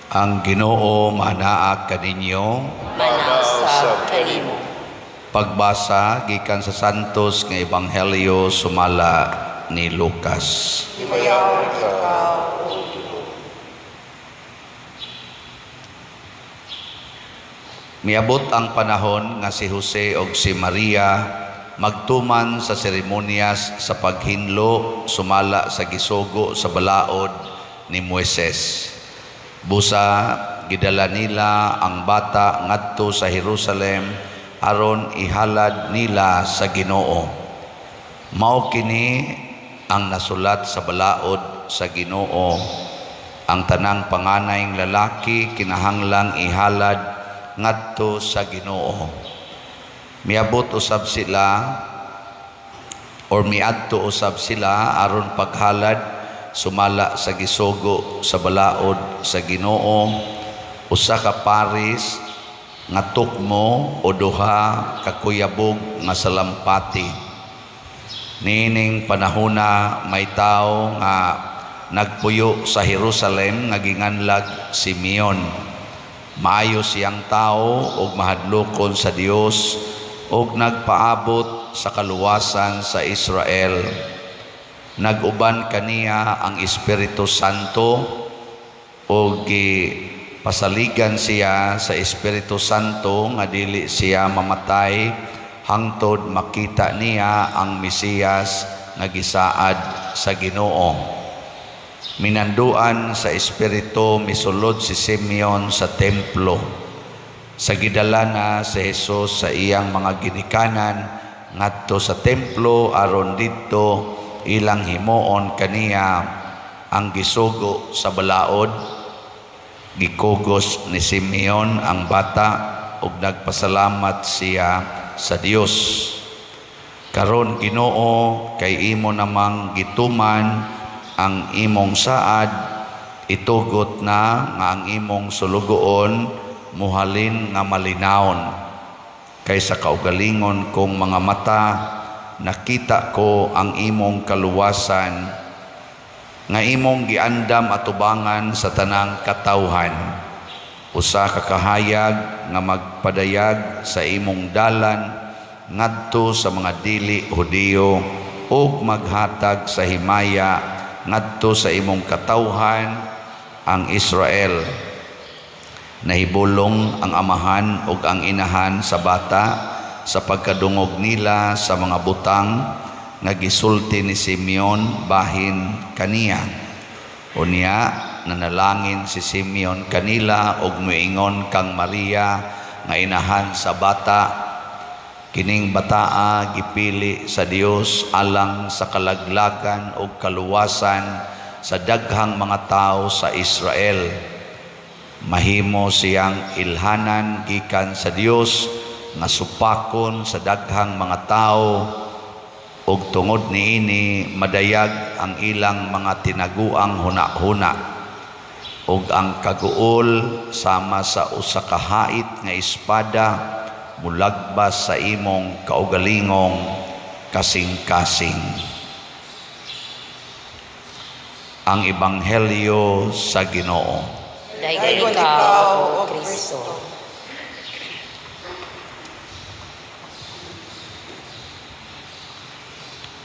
Ang Ginoo manaa kaninyo. Manausab kanimo. Pagbasa gikan sa Santos nga Ebanghelyo sumala ni Lucas. Himayaon ikaw, O Ginoo. Miabot ang panahon nga si Jose og si Maria magtuman sa seremonyas sa paghinlo sumala sa gisugo sa balaod ni Moises. Busa gidala nila ang bata ngadto sa Jerusalem aron ihalad nila sa Ginoo. Mao kini ang nasulat sa balaod sa Ginoo: ang tanang panganayng lalaki kinahanglang ihalad ngadto sa Ginoo. Miabot usab sila or miadto usab sila aron paghalad sumala sa gisugo sa balaod sa Ginoo, usa ka paris nga tukmo o duha ka kuyabog nga salampati. Niining panahona may tawo nga nagpuyo sa Jerusalem nga ginganlag Simeon. Maayo siyang tawo ug mahadlokon sa Dios ug nagpaabot sa kaluwasan sa Israel. Nag-uban kaniya ang Espiritu Santo ug gipasaligan siya sa Espiritu Santo nga dili siya mamatay hangtod makita niya ang Mesiyas nga gisaad sa Ginoo. Minanduan sa Espiritu, misulod si Simeon sa templo. Sa gidala na si Jesus sa iyang mga ginikanan ngadto sa templo aron didto ilang himuon kaniya ang gisugo sa balaod. Gikugos ni Simeon ang bata ug nagpasalamat siya sa Dios. Karon, Ginoo, kay imo namang gituman ang imong saad, itugot na nga ang imong sulugoon muhalin nga malinawon. Kay sa kaugalingon kong mga mata nakita ko ang imong kaluwasan nga imong giandam atubangan sa tanang katawhan, usa ka kahayag nga magpadayag sa imong dalan ngadto sa mga dili Hudiyo ug maghatag sa himaya ngadto sa imong katawhan ang Israel. Nahibulong ang amahan ug ang inahan sa bata sa pagkadungog nila sa mga butang nga gisulti ni Simeon bahin kaniya. Unya nanalangin si Simeon kanila ug moingon kang Maria nga inahan sa bata, kining bataa gipili sa Dios alang sa kalaglagan ug kaluwasan sa daghang mga tawo sa Israel. Mahimo siyang ilhanan gikan sa Dios nga supakon sa daghang mga tawo ug tungod niini madayag ang ilang mga tinaguang huna-huna ug ang kaguol sama sa usa ka hait nga espada mulagbas sa imong kaugalingong kasing-kasing. Ang Ebanghelyo sa Ginoo. Daygon ikaw, O Kristo.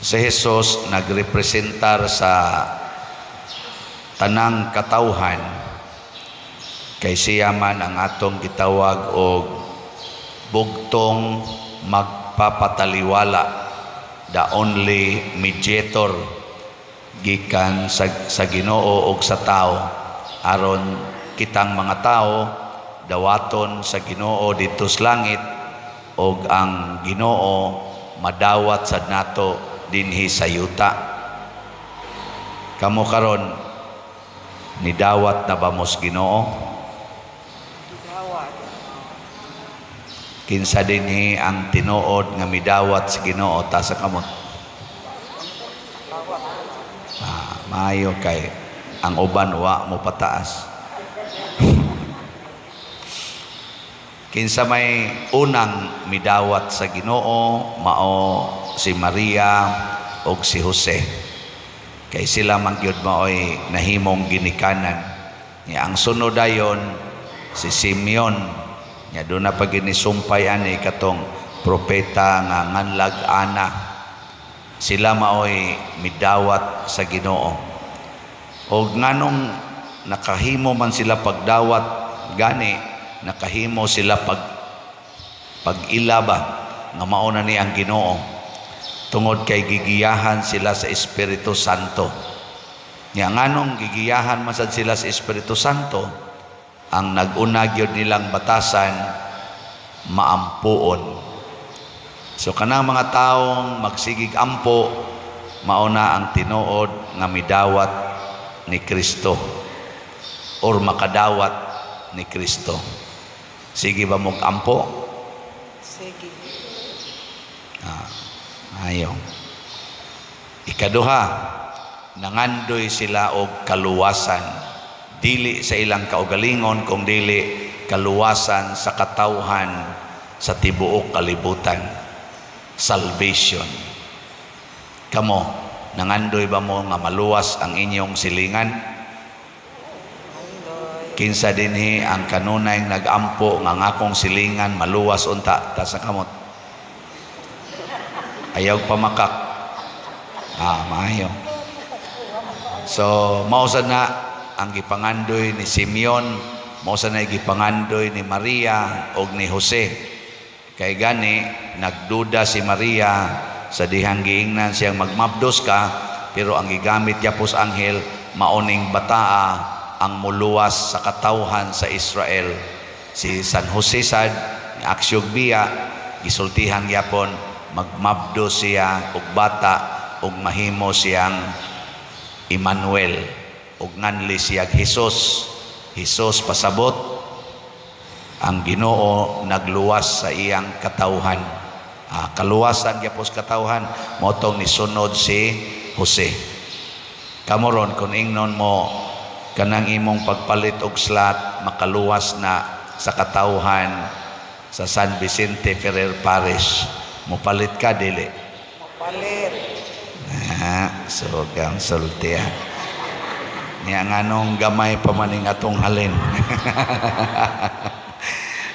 Si Jesus nagrepresentar sa tanang katawhan kay siya man ang atong gitawag og bugtong magpapataliwala, the only mediator gikan sa Ginoo og sa tao, aron kitang mga tao dawaton sa Ginoo didto sa langit og ang Ginoo madawat sad nato dinhi sa yuta. Kamo karon nidawat na ba mos Ginoo? Dawat. Kinsa dinhi ang tinuod nga midawat sa Ginoo? Taas sa kamot. Maayo kay ang uban wa mo pataas. Kinsa may unang midawat sa Ginoo, mao si Maria og si Jose. Kay sila man gyud maoy nahimong ginikanan. Nya ang sunod dayon si Simeon. Nya doon na pag inisumpay ani katong propeta nga nganlag Ana. Sila maoy midawat sa Ginoo. Og nganong nakahimo man sila pagdawat gani, nakahimo sila pag-ila ba nga mao na ni ang Ginoo, tungod kay gigiyahan sila sa Espiritu Santo. Nya nganong gigiyahan man sad sila sa Espiritu Santo, ang nag-una gyud nilang batasan, maampuon. So kanang mga taong magsigig ampo, mao na ang tinuod nga midawat ni Kristo or makadawat ni Kristo. Sige ba mog ampo? Sige. Ayo. Ikaduha, nangandoy sila og kaluwasan. Dili sa ilang kaugalingon, kung dili kaluwasan sa katawhan sa tibuok kalibutan. Salvation. Kamo, nangandoy ba mo nga maluwas ang inyong silingan? Andoy. Kinsa dinhi ang kanunay nagampo nga ang akong silingan maluwas unta? Taas sa kamot. Ayaw pamakak. Maayo. So, mao sad na ang gipangandoy ni Simeon, mao sad na gipangandoy ni Maria og ni Jose. Kay gani nagduda si Maria sa dihang giingnan siyang magmabdos ka, pero ang gigamit gyapos anghel maoning bataa ang muluwas sa katawhan sa Israel. Si San Jose sad aksyog biya, gisultihan gyapon magmabdos siya og bata ug mahimo siyang Emmanuel ug nganli siya Jesus. Jesus pasabot ang Ginoo nagluwas sa iyang katawhan. Kaluwasan gyapos katawhan mao tong nisunod si Jose. Kamo ron, kung ingnon mo kanang imong pagpalit og slot makaluwas na sa katawhan sa San Vicente Ferrer Parish, mopalit ka dili? Mopalit. So kang sulti ha. Niya nganong gamay pa maning atong halin.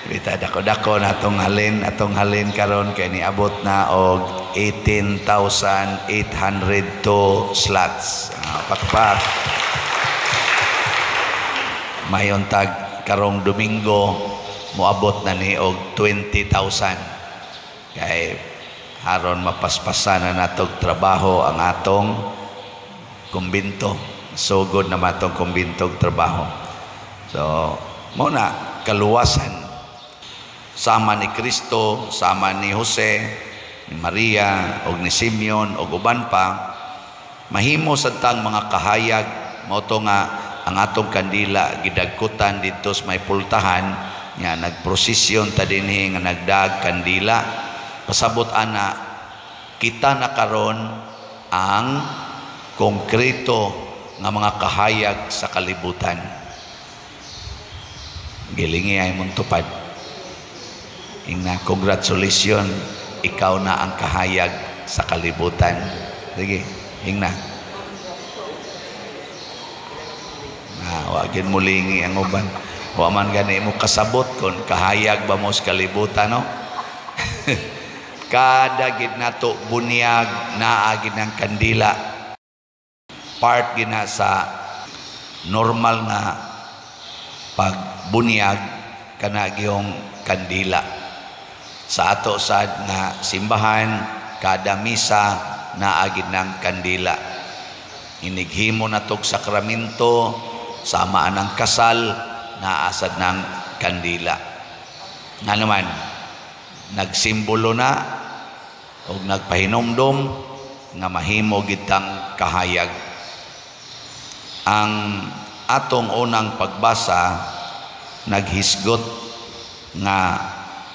Bita dako-dako na atong halin karon kay niabot na og 18,802 slots. Pakpak. Mayon tag karong Domingo moabot na ni og 20,000. Kay aron mapaspasan na natog trabaho ang atong kumbinto. Sugod na matong kumbinto og trabaho. So, mao na kaluwasan. Sama ni Kristo, sama ni Jose, ni Maria, og ni Simeon, og uban pa, mahimo sad tang mga kahayag. Mao to nga ang atong kandila gidagkutan didto sa may pultahan, nya nagprosesyon ta dinhi nga nagdag kandila. Pasabot ana kita na karon ang konkreto nga mga kahayag sa kalibutan. Gilingi ay mong tupad. Ingna, congratulations, ikaw na ang kahayag sa kalibutan. Sige, ingna. Wagin mo lingi ang uban. Wa man gani mo kasabot kon kahayag ba mo sa kalibutan, no? Kada gid nato bunyag naa gid ng kandila. Part gina sa normal nga pagbunyag kana gyung kandila. Sa ato sad nga simbahan, kada misa naa gid ng kandila. Inighimo natog sakramento, sama anang kasal, naa sad ng kandila. Nga naman, nagsimbolo na og nagpahinomdom nga mahimo gitang kahayag. Ang atong unang pagbasa naghisgot nga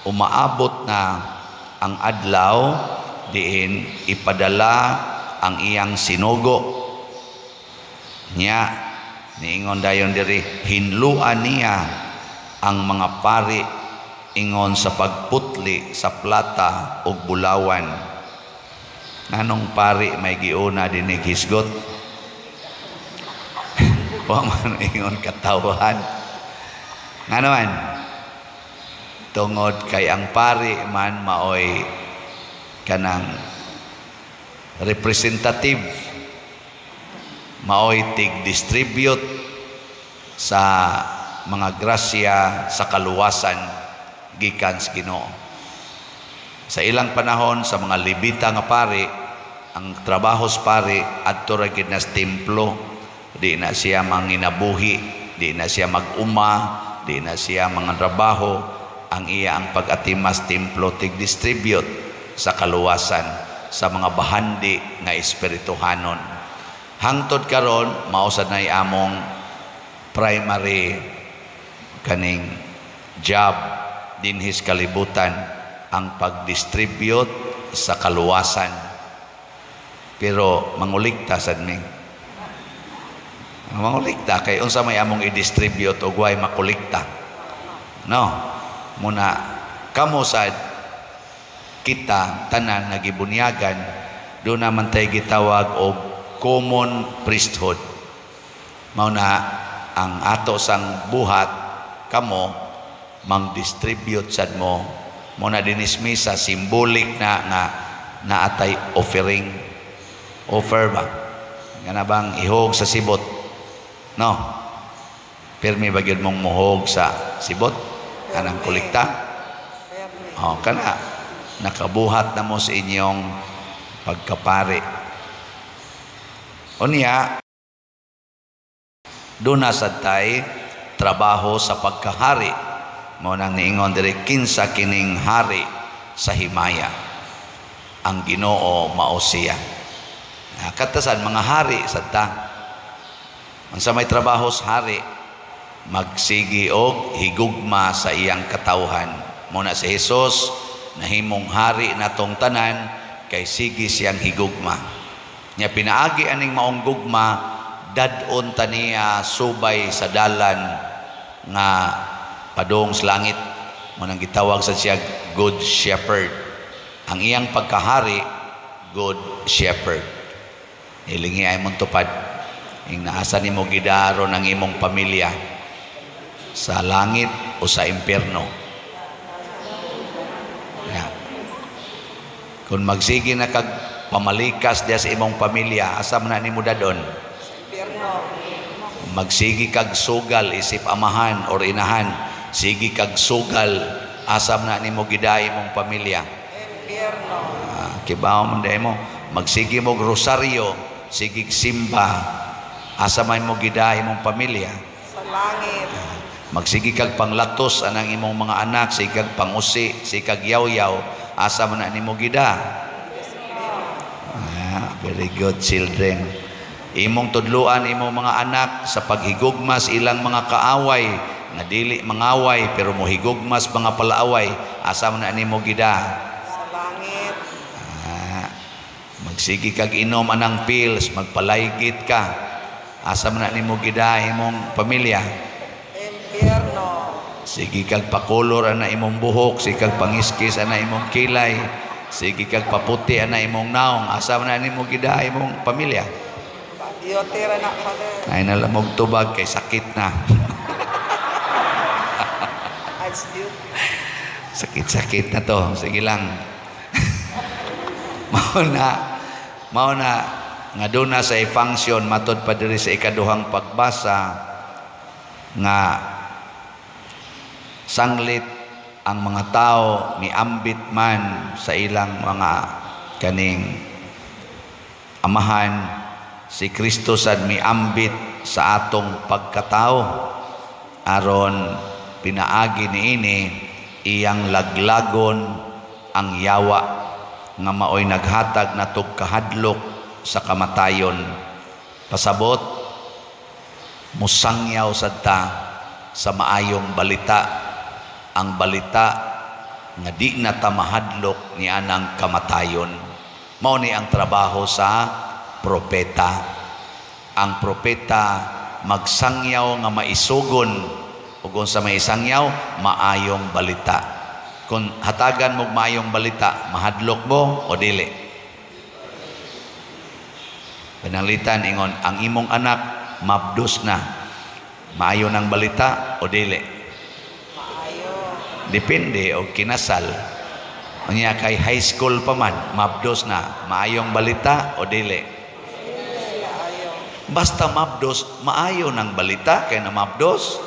umaabot na ang adlaw diin ipadala ang iyang sinugo. Nya niingon dayon diri, hinluan niya ang mga pari ingon sa pagputli sa plata ug bulawan. Nganong pari may giuna dinhi hisgot? Wa man ingon katawhan. Nga naman, tungod kay ang pari man maoy kanang representative, maoy tig-distribute sa mga grasya sa kaluwasan gikan sa Ginoo. Sa ilang panahon sa mga Levita nga pari, ang trabaho sa pari adto ra gid na sa templo, di na siya manginabuhi, di na siya mag-uma, di na siya mga trabaho, ang iya ang pag-atimas templo, tig-distribute sa kaluwasan sa mga bahandi nga espirituhanon. Hangtod karon mao sad nay among primary kaning job dinhi sa kalibutan, ang pag-distribute sa kaluwasan. Pero mangulikta sad mi. Mangulikta kay unsa may among i-distribute og way makulikta. No. Muna kamo sad, kita tanan nga gibunyagan, do naman tay gitawag og common priesthood. Mao na ang ato sang buhat, kamo mang-distribute sad mo. Mo na dinis misa, symbolic na nga naatay offering. Offer ba? Nga na bang ihog sa sibot? No. Pirmi ba gyud mong muhog sa sibot? Kanang kolekta? Oh, kana nakabuhat na mo sa inyong pagkapari. Unya, doon na sad tay trabaho sa pagkahari. Mao nang niingon diri, kinsa kining hari sa himaya? Ang Ginoo mao siya. Katasan mga hari sad ta. Unsa may trabaho sa hari? Magsigi og higugma sa iyang katawhan. Mao na si Jesus nahimong hari natong tanan kay sige siyang higugma. Nya pinaagi aning maong gugma, dad-on ta niya subay sa dalan nga padung sa langit. Mao nang gitawag sa siya Good Shepherd. Ang iyang pagkahari, Good Shepherd. Ilingi ay mong tupad. Ing naasa nimo gidaron ang imong pamilya, sa langit o sa impierno. Yeah. Kung magsige na kag pamalikas diya sa imong pamilya, asa man na nimo dadon? Magsige kag sugal isip amahan or inahan, sige kag sugal, asa man na nimo giday imong pamilya? Impierno. Kibaw man day mo, magsige mo rosaryo, sige simba, asa man mo giday imong pamilya? Sa langit. Magsige kag panglatos anang imong mga anak, sige kag pangusi, sige kag yaw-yaw, asa man na nimo gida? Very good, children. Imong tudluan imong mga anak sa paghigugmas ilang mga kaaway, nga dili mangaway pero mohigugmas mga palaaway, asa man na nimo gida? Sa langit. Magsige kag inom anang pills, magpalaygit ka, asa man na nimo gida imong pamilya? Impierno. Sige kag pakolor ana imong buhok, sige kag pangiskis ana imong kilay, sige kag paputi ana imong naong, asa man na nimo gida imong pamilya? Beauty ra na, Father. Ay nalamog tubag kay sakit na. It's beauty. Sakit-sakit na to. Sige lang. Mao na nga doon na sa function matod pa diri sa ikaduhang pagbasa nga sanglit ang mga tao miambit man sa ilang mga kaning amahan, si Kristo sad miambit sa atong pagkatao aron pinaagi niini iyang laglagon ang yawa nga maoy naghatag natog kahadlok sa kamatayon. Pasabot, musangyaw sad ta sa maayong balita, ang balita nga di na ta mahadlok ni anang kamatayon. Mao ni ang trabaho sa propeta. Ang propeta magsangyaw nga maisugon, ug unsa may isangyaw? Maayong balita. Kung hatagan mo maayong balita, mahadlok mo o dili? Pananglitan ingon ang imong anak mabdos na. Maayo ng balita o dili? Maayo. Depende og kinasal. Unya kay high school pa man, mabdos na, maayong balita o dili? Maayo. Basta mabdos, maayo ng balita kay namabdos.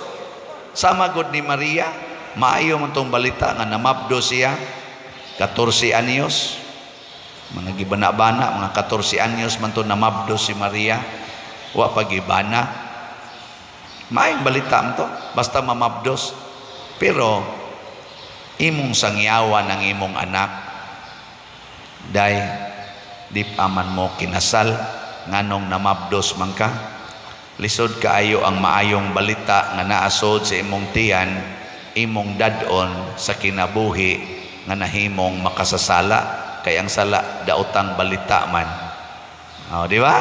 Sama gud ni Maria, maayo man tong balita nga namabdos siya 14 anyos. Mga gibana-bana, mga 14 anyos man to namabdos si Maria. Wa pa gibana. Maayong balita man to, basta mamabdos. Pero imong sangyawan ang imong anak, day di pa man mo kinasal, nganong namabdos man ka. Lisod kaayo ang maayong balita nga naasod sa imong tiyan, imong dad-on sa kinabuhi nga nahimong makasasala, kay ang sala daotang balita man. O, di ba?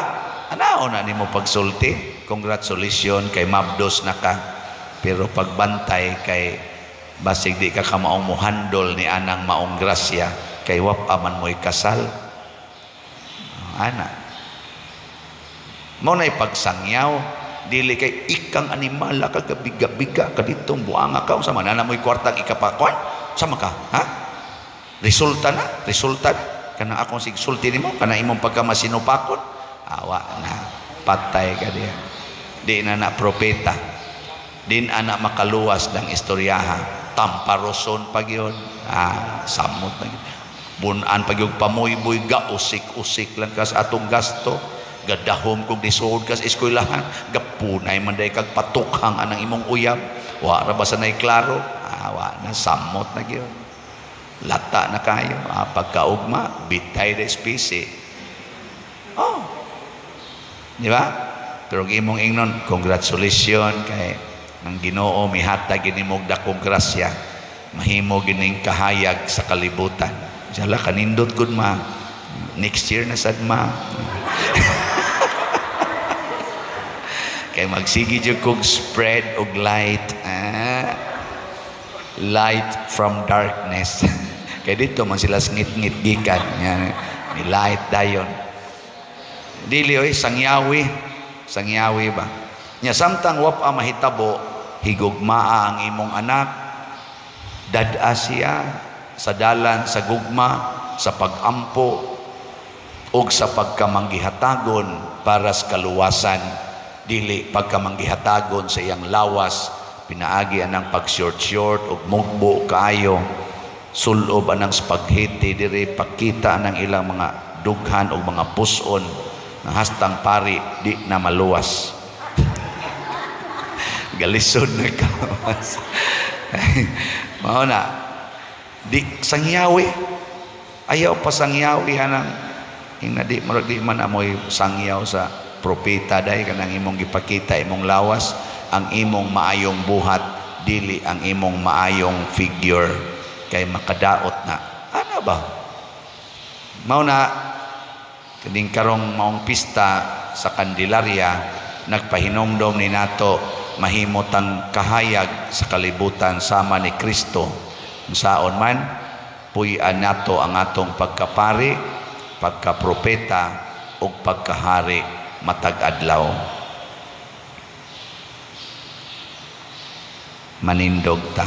Anao na nimo pagsulti? Congratulations kay mabdos na ka. Pero pagbantay kay basig di ka kamaong muhandol ni anang maong grasya kay wap aman mo'y kasal. Ana. Mao na'y pagsangyaw, dili kay ikang animala ka gabiga-biga ka ditong buanga ka unsa man ana mo'y kwartang ikapakwan? Sama ka, ha? Resulta na, resulta na. Kanang akong sigsulti nimo, kanang imong pagkamasinupakon, awa na, patay ka diya. Di na na propeta. Di na na makaluwas ng istoryaha. Tamparoson pag yun. Ah, samot na yun. Bunan pag yung pamuyboy, gausik-usik lang ka sa atong gasto. Gadahom kung disuod ka sa eskwelahan. Gapunay man day kag patukhang anang imong uyab. Wa ra ba sa nay klaro? Ah, wa na, samot na yun. Lata na kayo. Ah, pagkaugma, bitay na especie. Oh. Di ba? Pero ang imong ingnon, congratulations kay ang Ginoo mihatag ini mog dakong grasya, mahimo gining kahayag sa kalibutan. Sala kanindot gud ma. Next year na sad ma. Kay magsige jud kog spread og light. Ah, light from darkness. Kay dito man sila ngit-ngit gikan. Yan, ni light dayon. Dili oy sangyawi. Sangyawi ba? Nya samtang wap a mahitabo, higugmaa ang imong anak, dad-a siya sa dalan sa gugma, sa pag-ampo, ug sa pagkamanggihatagon para sa kaluwasan, dili pagkamanggihatagon sa iyang lawas, pinaagi anang pag-short-short ug mugbo kaayo, sulob anang spaghetti diri, pakita anang ilang mga dughan ug mga puson nga hastang pari di na maluwas. Galisod na kawas. Mao na di sangyawi, ayaw pa sangyawi anang ina di murag di man amoy sangyaw sa propeta day kanang imong gipakita imong lawas, ang imong maayong buhat dili ang imong maayong figure kay makadaot na. Ana ba? Mao na kining karong maong pista sa Candelaria, nagpahinomdom ni nato mahimot ang kahayag sa kalibutan sama ni Kristo. Unsaon man puy-an nato ang atong pagkapari, pagkapropeta ug pagkahari matag adlaw. Manindog ta.